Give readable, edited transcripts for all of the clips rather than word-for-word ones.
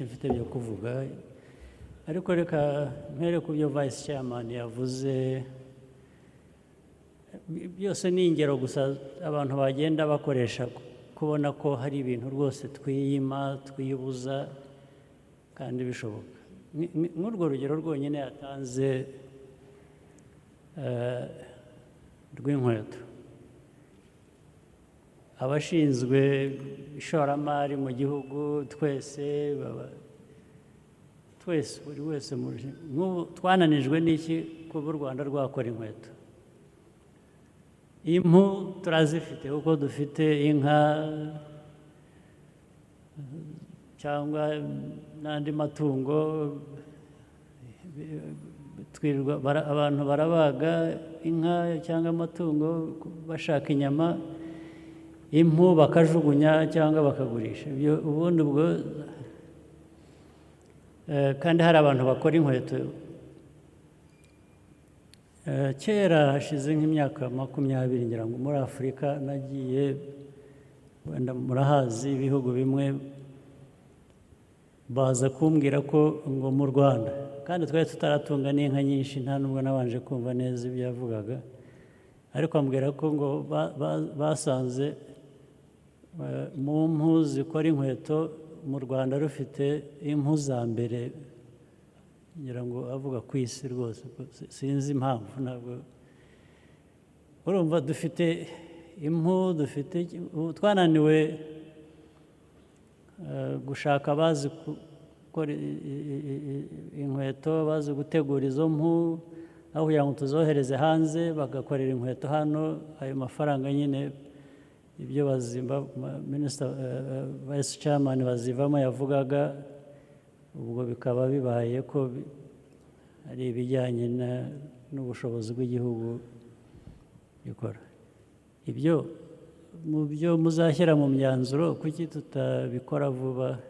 Mfite byo kuvuga, ariko reka mpere ku byo Vice Chairman yavuze. Byose ni ingero gusa abantu bagenda bakoresha kubona ko hari ibintu rwose twiyima, twibuza kandi bishoboka. Nk'urwo rugero rwonyine yatanze rw'inkweto, abashinzwe ishoramari mu gihugu twese, twese, buri wese, nk'ubu twananijwe n'iki kuba u Rwanda rwakora inkweto? Impu turazifite kuko dufite inka cyangwa n'andi matungo, twirirwa abantu barabaga inka cyangwa amatungo bashaka inyama, impu bakajugunya cyangwa bakagurisha. Ibyo ubundi ubwo kandi hari abantu bakora inkweto. Kera hashize nk'imyaka 20 ngira ngo muri Afurika nagiye, wenda murahazi ibihugu bimwe, baza kumbwira ko ngo mu Rwanda, kandi twari tutaratunga n'inka nyinshi, nta nubwo nabanje kumva neza ibyo yavugaga, ariko ambwira ko ngo basanze mu mpu zikora inkweto mu Rwanda rufite impu za mbere, ngira ngo avuga ku isi rwose, sinzi impamvu, ntabwo urumva dufite impu, dufite, twananiwe gushaka abazi gukora inkweto, bazi gutegura izo mpu, aho kugira ngo tuzohereze hanze bagakorera inkweto hano. Ayo mafaranga nyine ibyo bazimba Minister, Vice Chairman Bazivamo yavugaga, ubwo bikaba bibaye ko ari ibijyanye n'ubushobozi bw'igihugu gikora ibyo. Mu byo muzashyira mu myanzuro, kuki tutabikora vuba?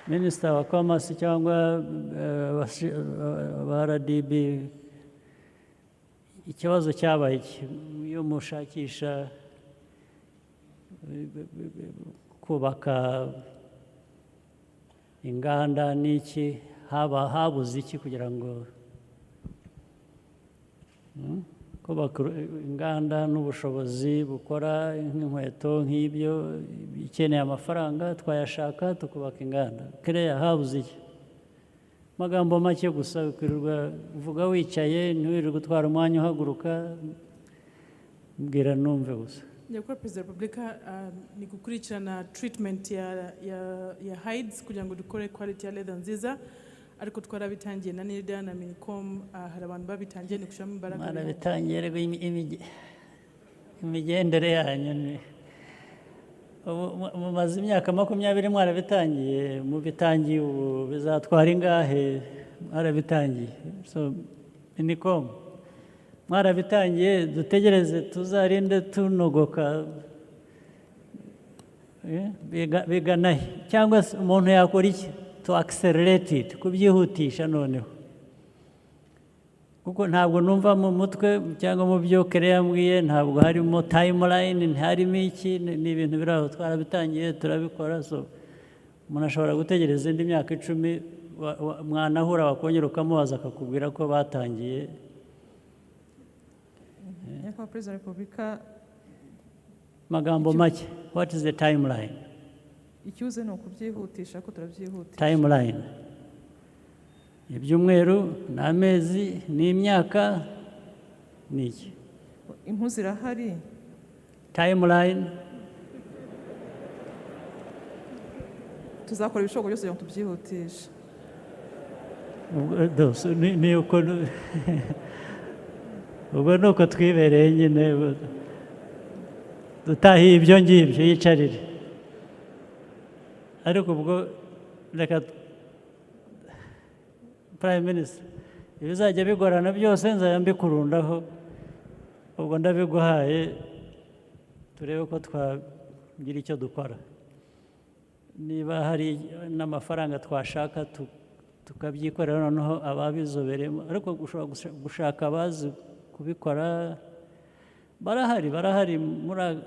Minisita wa Commerce cyangwa wa RDB, ikibazo cyabaye iki? Iyo mushakisha kubaka inganda n'iki, haba habuze iki kugira ngo kubaka inganda n'ubushobozi bukora nk'inkweto nk'ibyo ikeneye amafaranga, twayashaka tukubaka inganda? Kereya habuze iki? Magambo make gusa, ukwirirwa uvuga wicaye, ntiwirirwe utwara umwanya uhaguruka, mbwira numve gusa. Nyakubahwa Perezida wa Repubulika, ni gukurikirana treatment ya hides kugira ngo dukore quality ya leather nziza, ariko twarabitangiye na NIDA na MINICOM, hari abantu babitangiye, ni gushyiramo imbaraga. Mwarabitangiye, ariko imigendere yanyu ni ubu mumaze imyaka 20 mwarabitangiye, mubitangiye ubu bizatwara ingahe? Mwarabitangiye, so MINICOM mwarabitangiye, dutegereze tuzarinde tunogoka? Bigana he? Cyangwa se umuntu yakora iki to accelerate it, kubyihutisha noneho? Kuko ntabwo numva mu mutwe cyangwa mu byo Kere yambwiye, ntabwo harimo timeline, ntiharimo iki, ni ibintu biri aho, twarabitangiye turabikora. So umuntu ashobora gutegereza indi myaka 10, mwanahura wakongera ukamubaza akakubwira ko batangiye. Nyakubahwa Perezida wa Repubulika, Magambo make, what is the timeline? Icyuze ni ukubyihutisha, ko turabyihutisha. Timeline, ibyumweru, ni amezi, ni imyaka, ni iki? Impu zirahari. Timeline. Tuzakora ibishoboka byose kugira ngo tubyihutishe. Ubwo ni uko, ubwo ni uko twibereye nyine, dutahiye ibyo ngibyo, yicarire. Ariko ubwo reka Prime Minister, ibizajya bigorana byose nzajya mbikurundaho, ubwo ndabiguhaye, turebe ko twagira icyo dukora, niba hari n'amafaranga twashaka tukabyikorera noneho ababizobereyemo. Ariko ushobora gushaka abazi kubikora, barahari, barahari muri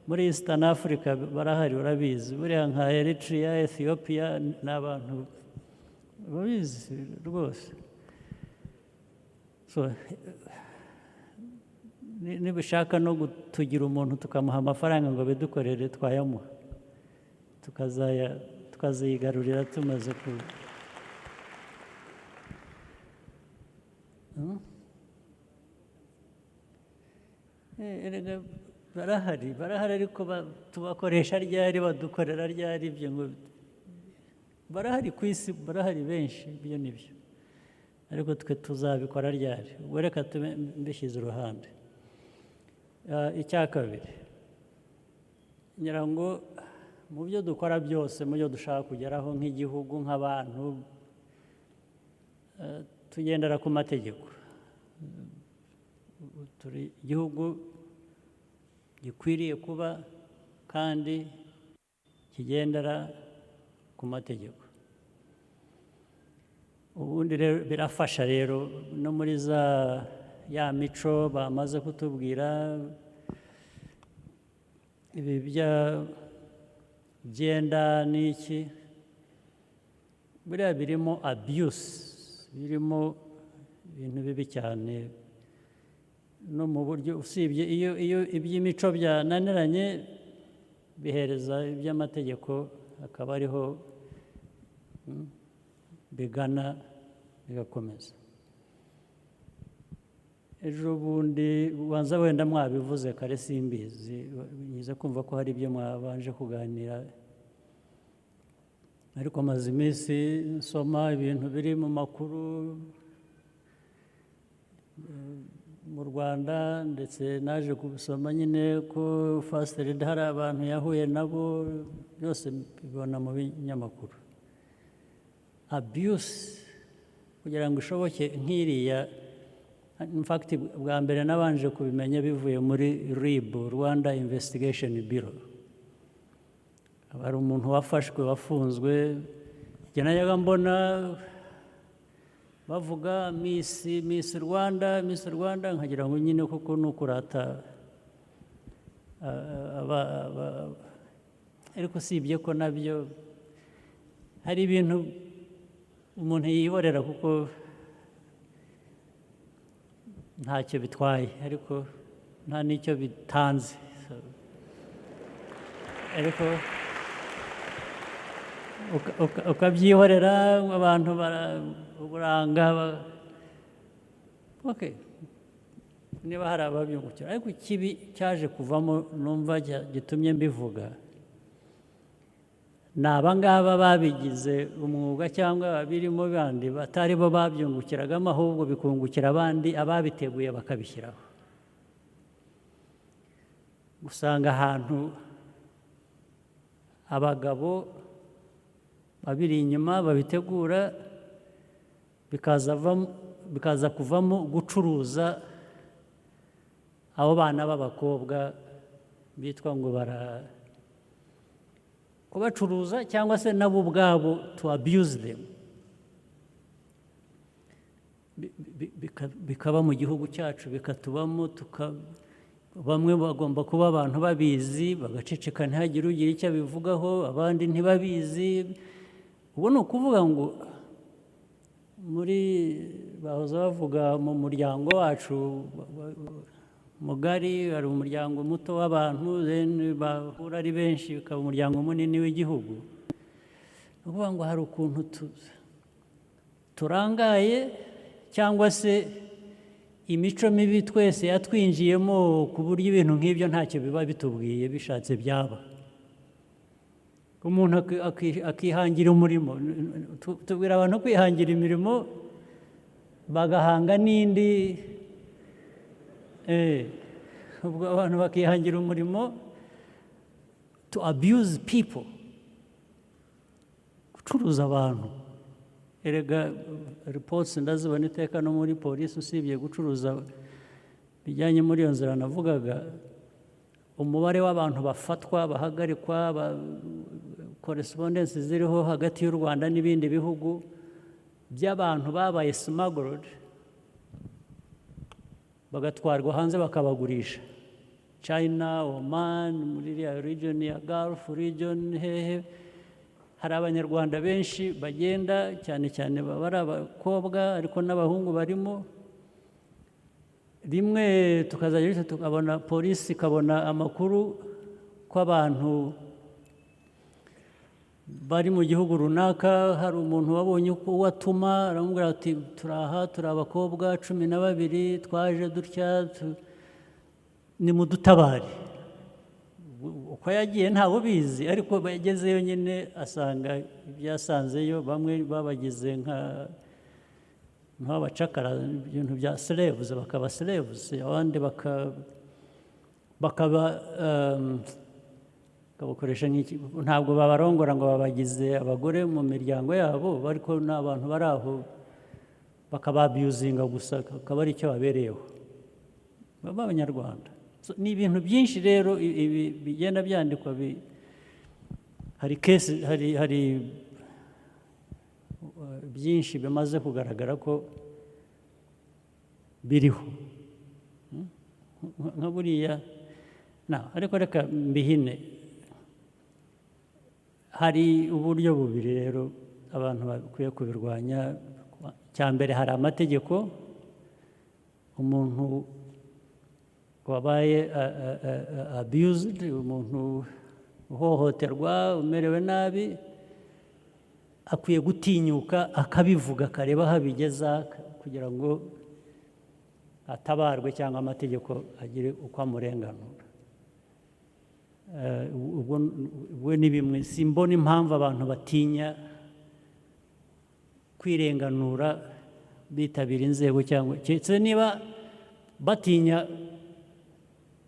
Muri Eastern Africa barahari, urabizi, buriya nka Eritrea, Ethiopia, ni abantu babizi rwose. So nibishaka no tugira umuntu tukamuha amafaranga ngo bidukorere, twayamuha, tukazigarurira tumaze ku. Erega barahari, barahari, ariko tubakoresha ryari? Badukorera ryari ibyo? Ngo barahari ku isi, barahari benshi, ibyo ni byo, ariko twe tuzabikora ryari? Ubwo reka tube mbishyize iruhande. Icya kabiri, ngira ngo mu byo dukora byose, mu byo dushaka kugeraho nk'igihugu, nk'abantu, tugendera ku mategeko. Turi igihugu gikwiriye kuba kandi kigendera ku mategeko. Ubundi rero birafasha rero no muri za ya mico bamaze kutubwira, ibi bya gender n'iki, buriya birimo abuse, birimo ibintu bibi cyane. No mu buryo usibye iyo iby'imico byananiranye, bihereza iby'amategeko, akaba ariho bigana bigakomeza. Ejo bundi ubanza wenda mwabivuze kare, simbizi, nyize kumva ko hari ibyo mwabanje kuganira, ariko maze iminsi nsoma ibintu biri mu makuru mu Rwanda, ndetse naje kubisoma nyine ko First Lady hari abantu yahuye nabo, byose bibona mu binyamakuru. Abuse kugira ngo ishoboke nk'iriya, in fact bwa mbere nabanje kubimenya bivuye muri RIB, Rwanda Investigation Bureau. Hari umuntu wafashwe, wafunzwe. Njye najyaga mbona bavuga Miss Rwanda, Miss Rwanda, nkagira ngo nyine kuko ni ukurata, ariko usibye ko nabyo hari ibintu umuntu yihorera kuko ntacyo bitwaye, ariko nta n'icyo bitanze. So, ariko ukabyihorera, abantu uburanga okay. Niba hari ababyungukira, ariko ikibi cyaje kuvamo numva gitumye mbivuga ni abangaba babigize umwuga cyangwa ababirimo bandi batari bo babyungukiragamo, ahubwo bikungukira abandi, ababiteguye bakabishyiraho. Usanga ahantu abagabo babiri inyuma babitegura, bikaza kuvamo gucuruza abo bana b'abakobwa bitwa ngo bara kubacuruza, cyangwa se nabo ubwabo to abuse them. Bikaba mu gihugu cyacu, bikatubamo, bamwe bagomba kuba abantu babizi bagaceceka ntihagire ugira icyo abivugaho, abandi ntibabizi. Ubu ni ukuvuga ngo muri bahoze bavuga mu muryango wacu mugari, hari umuryango muto w'abantu, then bahura ari benshi bikaba umuryango munini w'igihugu. Ni ukuvuga ngo hari ukuntu turangaye, cyangwa se imico mibi twese yatwinjiyemo, ku buryo ibintu nk'ibyo ntacyo biba bitubwiye, bishatse byaba. Umuntu akihangira umurimo. Tubwira abantu kwihangira imirimo, bagahanga n'indi. Ubwo abantu bakihangira umurimo to abuse people, gucuruza abantu. Erega reports ndazibona iteka no muri polisi, usibye gucuruza bijyanye muri iyo nzira navugaga, umubare w'abantu bafatwa, bahagarikwa, correspondence ziriho hagati y'u Rwanda n'ibindi bihugu by'abantu babaye smuggled, bagatwarwa hanze bakabagurisha China, Oman, muri iriya region ya Gulf region, hehe, hari Abanyarwanda benshi bagenda, cyane cyane baba ari abakobwa ariko n'abahungu barimo. Rimwe tukazajya bityo tukabona polisi ikabona amakuru ko abantu bari mu gihugu runaka, hari umuntu wabonye uko uwo atuma, aramubwira ati turaha, turi abakobwa 12, twaje dutya, nimudutabare. Uko yagiye ntawe ubizi, ariko yagezeyo nyine asanga ibyo yasanzeyo, bamwe babagize nk'abacakara, ibintu bya slaves, bakaba slaves, abandi bakaba bakabakoresha nk'iki. Ntabwo babarongora ngo babagize abagore mu miryango yabo, ariko ni abantu bari aho bakababuzinga gusa, akaba ari icyo babereyeho, baba Abanyarwanda. So, ni ibintu byinshi rero ibi bigenda byandikwa, hari case, hari byinshi bimaze kugaragara ko biriho. Nka buriya na, ariko reka mbihine. Hari uburyo bubiri rero abantu bakwiye kubirwanya. Cya mbere, hari amategeko. Umuntu wabaye abused, umuntu uhohoterwa, umerewe nabi, akwiye gutinyuka akabivuga, akareba aho abigeza kugira ngo atabarwe cyangwa amategeko agire uko amurenganura. Ubwo ni bimwe. Simbona impamvu abantu batinya kwirenganura bitabira inzego, cyangwa keretse niba batinya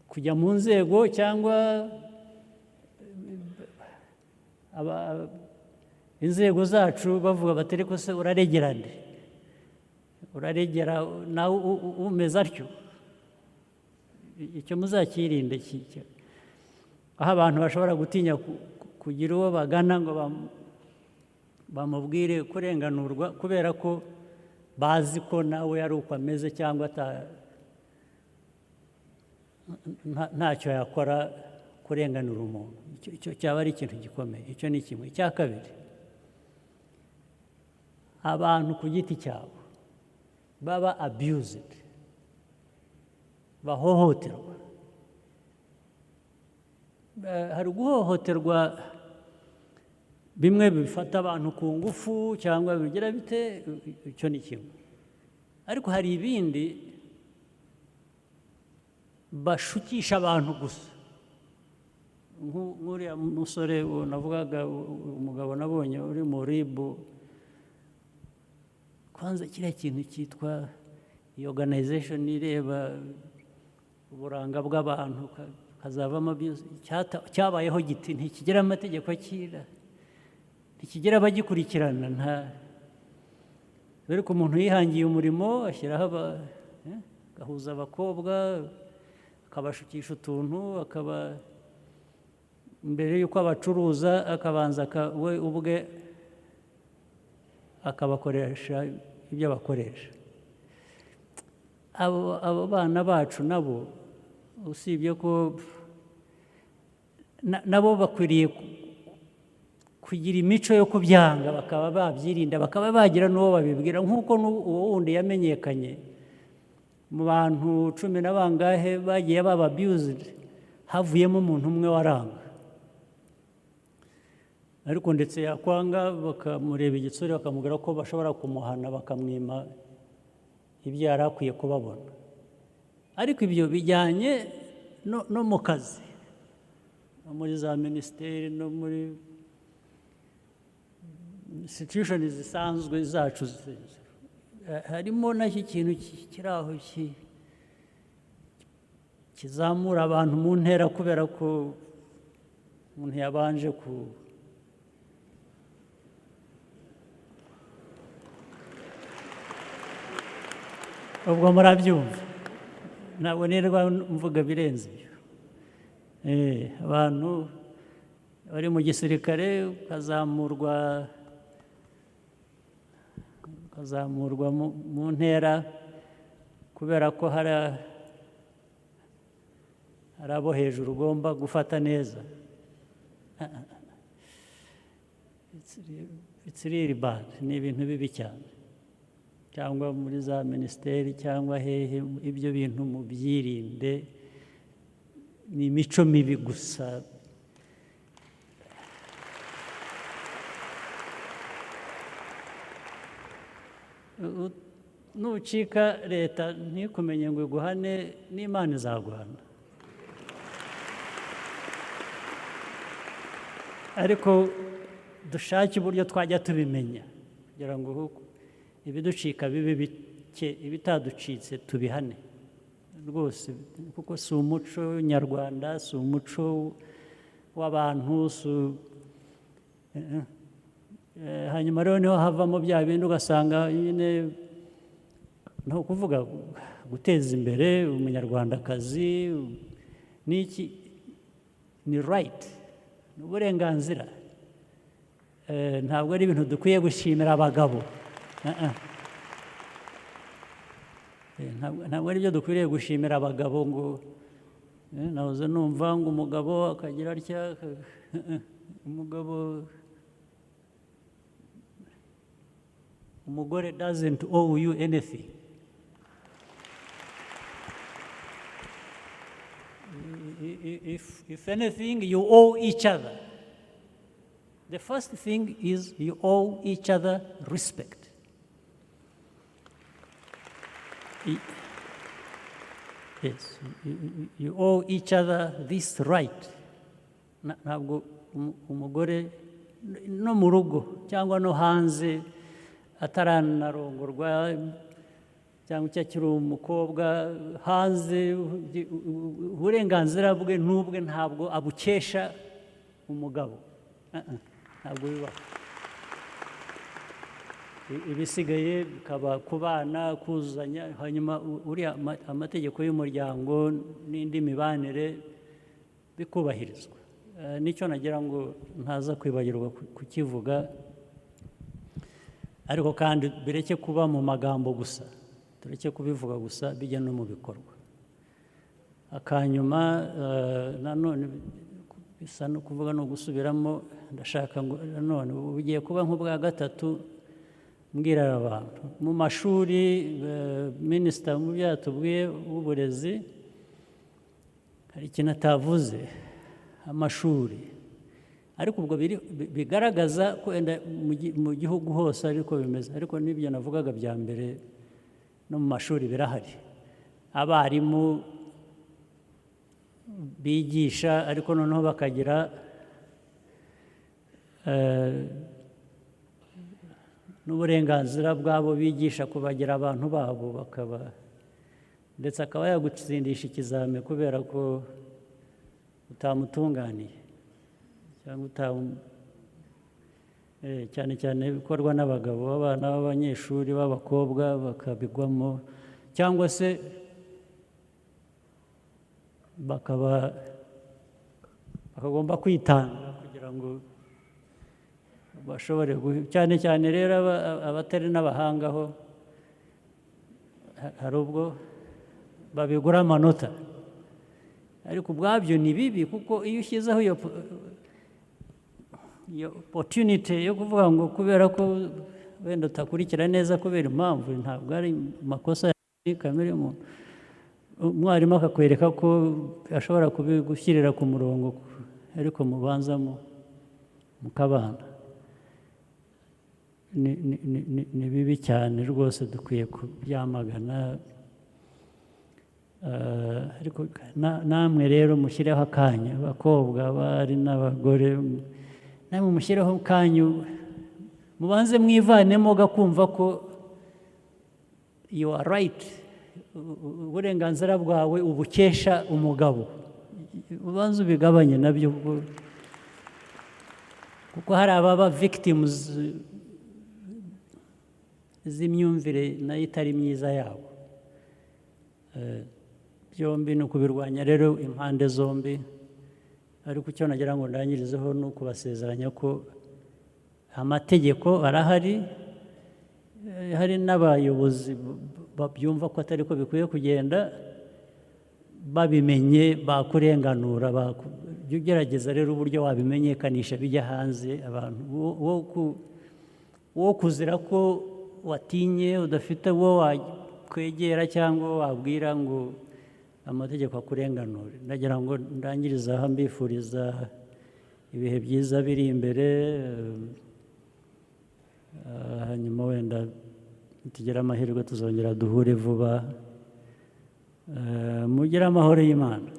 kujya mu nzego cyangwa inzego zacu bavuga bati ariko se uraregera nde? Uraregera nawe umeze atyo? Icyo muzakirinde, aho abantu bashobora gutinya kugira uwo bagana ngo bamubwire kurenganurwa, kubera ko bazi ko nawe ari uko ameze cyangwa ntacyo yakora kurenganura umuntu. Icyo cyaba ari ikintu gikomeye. Icyo ni kimwe. Icya kabiri, abantu ku giti cyabo baba abused, bahohoterwa. Hari guhohoterwa bimwe bifata abantu ku ngufu cyangwa bigira bite, icyo ni kimwe. Ariko hari ibindi bashukisha abantu gusa. Nk'uriya musore navugaga, umugabo nabonye uri mu RIB, kwanza kiriya kintu cyitwa iyo organization ireba uburanga bw'abantu kazavamo cyabayeho giti, ntikigira amategeko akira, ntikigira abagikurikirana. Nta ariko umuntu yihangiye umurimo, ashyiraho agahuza abakobwa, akabashukisha utuntu, akaba mbere y'uko abacuruza akabanza we ubwe akabakoresha ibyo abakoresha. Abo bana bacu nabo, usibye ko nabo bakwiriye kugira imico yo kubyanga, bakaba babyirinda, bakaba bagira n'uwo babibwira, nk'uko uwo wundi yamenyekanye mu bantu 10 na bangahe bagiye baba abused, havuyemo umuntu umwe waranga. Ariko ndetse yakwanga bakamureba igitsure, bakamubwira ko bashobora kumuhana, bakamwima ibyo yari akwiye kubabona. Ariko ibyo bijyanye no mu kazi, no muri za minisiteri, no muri institution zisanzwe zacu, harimo nacyo ikintu kiri aho kizamura abantu mu ntera, kubera ko umuntu yabanje ku ubwo murabyumva, ntabwo nirwa mvuga birenze ibyo. Abantu bari mu gisirikare ukazamurwa mu ntera kubera ko Hari abo hejuru ugomba gufata neza. It's really bad, ni ibintu bibi cyane. Cyangwa muri za minisiteri cyangwa hehe, ibyo bintu mubyirinde, ni imico mibi gusa. Nucika leta ntikumenye ngo iguhane, n'Imana izaguhana. Ariko dushake uburyo twajya tubimenya kugira ngo ibiducika bibe bike, ibitaducitse tubihane rwose, kuko si umuco nyarwanda, si umuco w'abantu, si hanyuma rero niho havamo bya bindi ugasanga nyine ni ukuvuga guteza imbere umunyarwandakazi n'iki ni right, ni uburenganzira. Ntabwo ari ibintu dukwiye gushimira abagabo. Ntabwo ari byo dukwiriye gushimira abagabo ngo nahoze numva ngo umugabo akagira atya, umugabo, umugore doesn't owe you anything. If anything, you owe each other. The first thing is you owe each other respect. Yes, you owe each other this right. Ntabwo umugore no mu rugo cyangwa no hanze ataranarongorwa cyangwa icyo akiri umukobwa hanze, uburenganzira bwe n'ubwe ntabwo abukesha umugabo. Ntabwo bibaho. Ibisigaye bikaba ku bana kuzuzanya, hanyuma uriya amategeko y'umuryango n'indi mibanire bikubahirizwa. Nicyo nagira ngo ntaza kwibagirwa kukivuga, ariko kandi bireke kuba mu magambo gusa, tureke kubivuga gusa, bijya no mu bikorwa. Akanyuma nanone bisa no kuvuga no gusubiramo, ndashaka ngo nanone ugiye kuba nk'ubwa gatatu mbwira abantu mu mashuri. Minisita mu byo yatubwiye w'uburezi hari ikintu atavuze, amashuri, ariko ubwo bigaragaza ko wenda mu gihugu hose ariko bimeze, ariko n'ibyo navugaga bya mbere no mu mashuri birahari. Abarimu bigisha ariko noneho bakagira n'uburenganzira bwabo bigisha kubagira abantu babo, bakaba ndetse akaba yagutsindisha ikizame kubera ko utamutunganiye cyangwa cyane cyane bikorwa n'abagabo, abana b'abanyeshuri b'abakobwa bakabigwamo, cyangwa se bakaba bakagomba kwitanga kugira ngo bashobore, cyane cyane rero abatari n'abahanga ho hari ubwo babigura amanota, ariko ubwabyo ni bibi, kuko iyo ushyizeho iyo opportunity yo kuvuga ngo kubera ko wenda utakurikira neza kubera impamvu, ntabwo ari makosa ya kamere y'umuntu, umwarimu akakwereka ko ashobora kubigushyirira ku murongo, ariko mubanza mukabana. Ni bibi cyane rwose, dukwiye kubyamagana. Ariko namwe rero mushyireho akanya, abakobwa, abari n'abagore, namwe mushyireho akanyu, mubanze mwivanemo gakumva ko you are right, uburenganzira bwawe ubukesha umugabo, ubanze ubigabanye nabyo, kuko hari ababa victims z'imyumvire nayo itari myiza yabo. Byombi ni ukubirwanya rero impande zombi, ariko icyo nagira ngo ndangirizeho ni ukubasezeranya ko amategeko arahari, hari n'abayobozi babyumva ko atari ko bikwiye kugenda, Babimenye bakurenganura. Jya ugerageza rero uburyo wabimenyekanisha, bijya hanze. Abantu wo kuzira ko watinye, udafite uwo wakwegera cyangwa uwo wabwira ngo amategeko akurenganure. Ndagira ngo ndangirize aha, mbifuriza ibihe byiza biri imbere. Hanyuma wenda nitugira amahirwe tuzongera duhure vuba. Mugire amahoro y'Imana.